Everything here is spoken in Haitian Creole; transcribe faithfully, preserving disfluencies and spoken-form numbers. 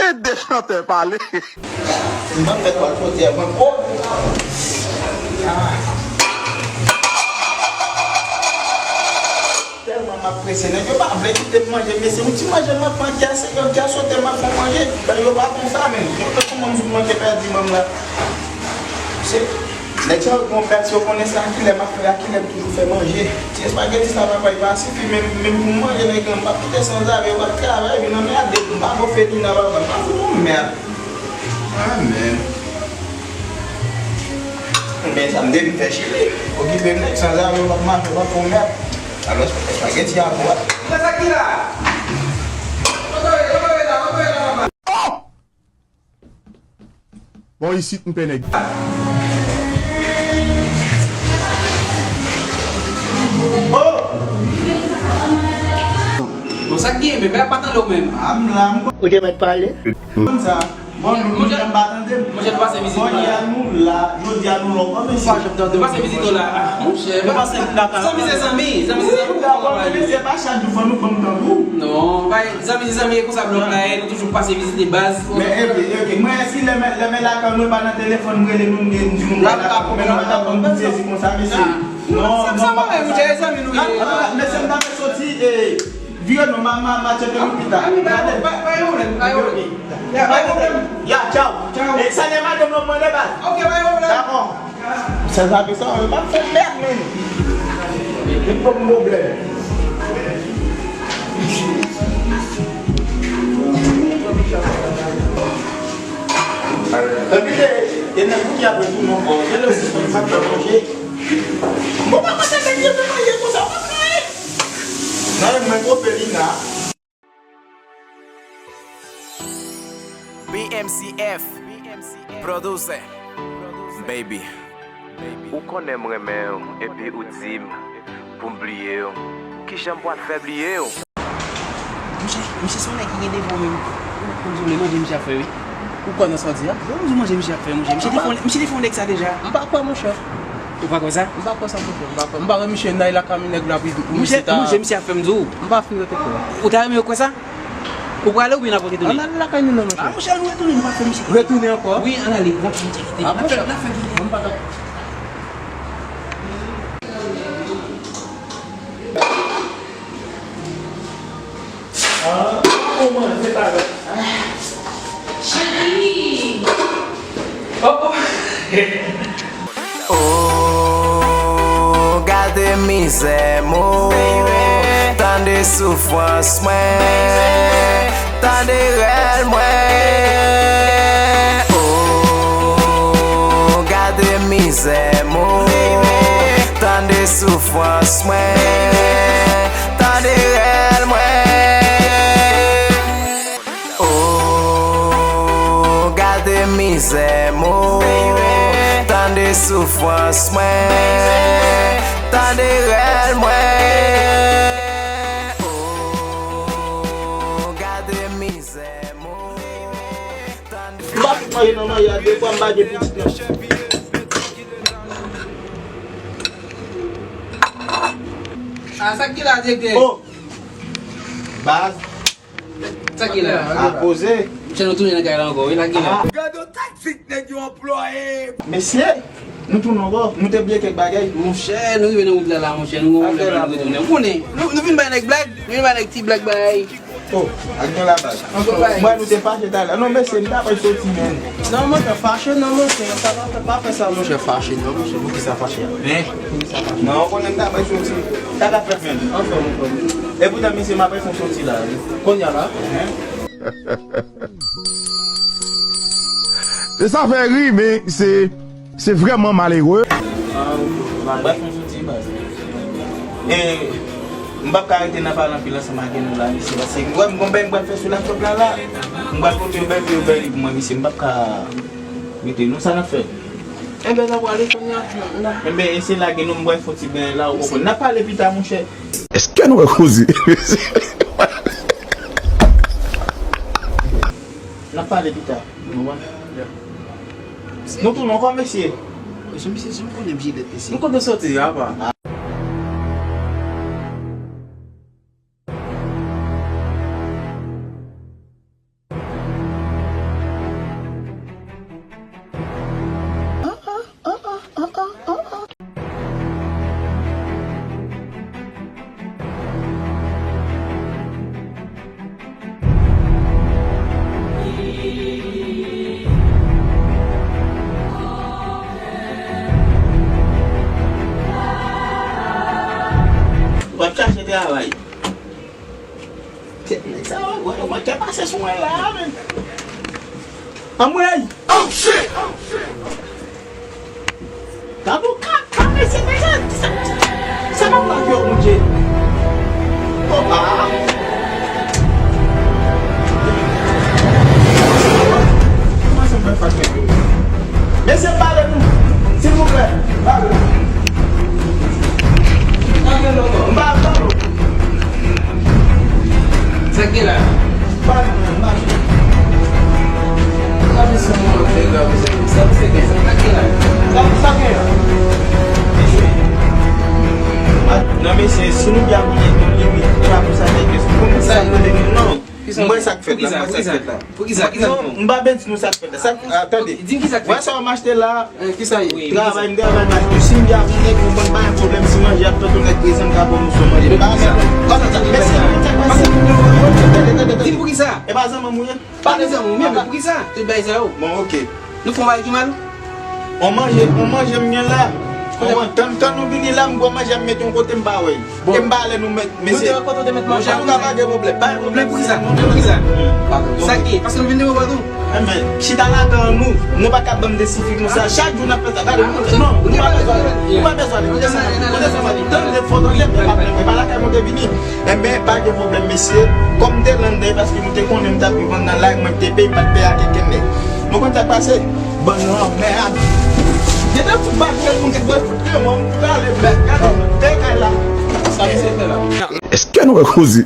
Kite de chantè pale. M pa fè kwa jodi a, mwen, oh! Ah. Tèlman m ap prese, nèg yo pa vle kite m manje, men se yon ti manje m ap manje a senkant ka sote m ap fè manje. Bagay yo pa konsa, men. Yo te kòman m sot manje pèdi manm la. Se nèg sa yo gon bèt, si yo konnen se a kilè m ap fè, a kilè m toujou fè manje. Ti espageti sa, papa, li pa sifi, men, men pou m manje, nèg yo, m p ap kite sanzave, yo p ap travay, vin nan men a de, m pa bon Felina, papa, m pa fout yon mèd. Ah, men. Men sa m depi fè Chili. Okipe nèg sanzave, yo p ap mache, yo p ap fè yon mèd. Alò, espageti a bon. Sa ki la? Oh! Bon, isit m pè nèg. Bon, sa k gen, men pa tande w menm. A, m la, m... Ou te mèt pale. Konn sa. Bon, nou, nou janm pa tande m. Monchè, nou pase vizit ou la. Kounye a nou la, jodi a nou la ankò, mesye. Nou pa janm tande w. Nou pase vizit ou la. Ah, monchè, nou pase vizit la. Zanmi se zanmi, zanmi se zanmi. Wi, dakò, men mesye, pa chak jou fò nou pran tan pou. Non, bay, zanmi se zanmi, e konsa blòk la ye, nou toujou pase vizite baz. Men, epi, epi, mwen, si lè mwen, lè mwen lakay mwen pa nan telefòn, m rele moun, m di moun mwen lakay mwen, mwen pa t ap ban m sezi konsa, mesye. Non, non, non, sa pa mwen, monchè, e zanmi nou ye. Mesye, m ta fè soti, e, vire non, ma, ma, ma tcheke nou pita. Gade. Pa, pa, pa gen pwoblèm, pa gen pwoblèm. Ya, pa gen pwoblèm. Ya, tchaw. Tchaw. E, salye madanm nan mwen de baz. Ok, pa gen pwoblèm. Dakò. Sanzave sa, yo pa fè mèd, men. Li pran pwoblèm. Epi te, te nèg ou ki ap retounen ankò. Genlè w sispann fè manje. Bon, papa, sa nèg yo fè manje konsa, w ap rayi. Nan men gwo Felina. B M C F, producer, baby. Ou konnen m renmen w, epi ou di m pou m bliye w. Kijan m pral fè bliye w? Monchè, misye se yon nèg ki gen devan menm. Ou, ou, ou, manje misye ap fè, wi. Ou kwè nan sa w di a? Bon, ou di manje misye ap fè, monchè. Misye te fè, misye te fè yon nèg sa deja. M pa kwè, monchè. Ou pa kwè sa? M pa kwè sa, monchè. M pa kwè. M pa wè misye nan lakay nèg la pou misye ta. Manje misye ap fè, m di w. M pa fin rete kwè. Ou ta renmen yo kwè sa? Ou prale oubyen n ap retounen? Ann al lakay nou non, monchè. Ah, monchè, ann retounen, nou pa fè misye. Retounen ankò? Wi, ann ale. N ap fè misye kite. Ah, monchè. N ap fè, n ap fè kite. M pa ta Ah, ou manje pa la. Cheri! Oh, oh. Oh, gade mizè m, oh. Tande soufrans mwen. Tande rèl mwen. Oh, gade mizè m, oh. Tande soufrans mwen. Tande rèl mwen. Oh, gade mizè m, oh. Tande soufrans mwen. Tande rèl mwen. Oh, gade mizè m, oh. M pa fout manje nan manje a, de fwa m pa gen pitit nan. Ah, sa ki la, direktè? Oh! Baz. Sa ki la? A poze. Monchè, nou tounen nan kay la ankò, wi, la ki la. Ah. Gade yon taktik nèg yo anplwaye. Mesye, nou tounen ankò. Nou te bliye kèk bagay. Monchè, nou rive nan wout la, la, monchè. Nou gon pwoblèm la, nou retounen. Ou konnen, nou, nou vin bay nèg blag, nou vin bay nèg ti blag bay. Oh, ak nou la baz. Anfè, m wè nou te fache talè. Non, mesye, m ta pral soti, men. Non, monchè, fache non, monchè. Sa pa fè, pa fè sa, monchè, fache non, monchè. Poukisa fache a? Men, poukisa fache? Non, ou konnen m ta pral soti. Sa k ap fèt, men? Anfè, monchè. E poutan, mesye, m ap pral fè yon soti la, wi. Kounye a la? Hen? Se sa fè ri, men se Se vrèman malere. Ah, ok. Brèf, nou soti, baz. E, m p ap ka rete nan pale anpil ansanm ak nou la, mesye, paske m wè m gon bèl m pral fè sou laptop la, la. M pral pote yon bèl, yon bèl li pou mwen, mesye, m p ap ka rete. Nou, sa n ap fè? Enben, n ap prale kounye a, n a. Enben, eseye lage nou, m pral fè yon ti bèl la, ou konprann. N ap pale pita, monchè. Èske nou wè koze? N ap pale pita. Nou wè? Nou tounen ankò, mesye. Mesye, misye, si m konnen m jilèt, mesye. Nou kote soti, apa? Mwen la, men. Anmwey! Oh, shit! Gad yon kaka, mesye, mesye, sa, sa pa pran kè w, Bondye. Oh, ah. Kòman sa m fè fas nèg yo? Mesye, pale nou, silvouplè. Pale. M pa tann ou. Sa k gen la? Pale, pale. Sa misye mwen fè la, mezanmi. Sa misye gen, sa k gen la? Sa, sa gen la? Non, mesye, si nou byen abòne, nou limit, e pa pou sa, mesye. Pou nou sa, non. Mwen sa k fèt la, mwen sa k fèt la. Pou kisa? Kisa? Non, m pa byen di nou sa k fèt la. Sa, ah, tande. Di m kisa k fèt. Wè sa w m achte la? Eh, kisa ye? Travay, m travay, m achte. Si m byen abòne, m konn pa gen pwoblèm. Si manje ap tann, nèg prezan, m ka ba w moso manje. Di m pou kisa? Tande, tande, tande, tande. Di m pou kisa? E pa zanmi m ou ye? Pa de zanmi, men pou kisa? Tout bagay sa yo. Bon, ok. Nou fè yon bagay ki mal? On manje, on manje m gen la. On man-, tann, tann nou vini la, m pran manje, m mete yon kote, m pa wè l. Bon. E m pa ale nou met, mesye. Nou te wè kote w te met manje a? An tou ka, pa gen pwoblèm, pa gen pwoblèm. Men pou kisa? Men pou kisa? Sa k ye? Paske nou vin de wè tou. Enben, chita lakay nou, nou pa ka ban m de sifi konsa. Chak jou n ap fè sa. Gade, nou, non, nou pa bezwen ale. Nou pa bezwen ale. Kote sa, kote sa, tande, fò tande, e pa, e pa lakay mwen te vini. Enben, pa gen pwoblèm, mesye. Kòm m te lande, paske nou te konnen m t ap viv anndan lari, mwen m te peye, m pa t peye a kenkenn nèg. Nou konn sa k pase? Bann lanmèd. Gentan fout bat kè moun, te dwe fout kè moun, m prale bèk. Gade, m te kay la. Sa misye fè la? Èske nou wè koze?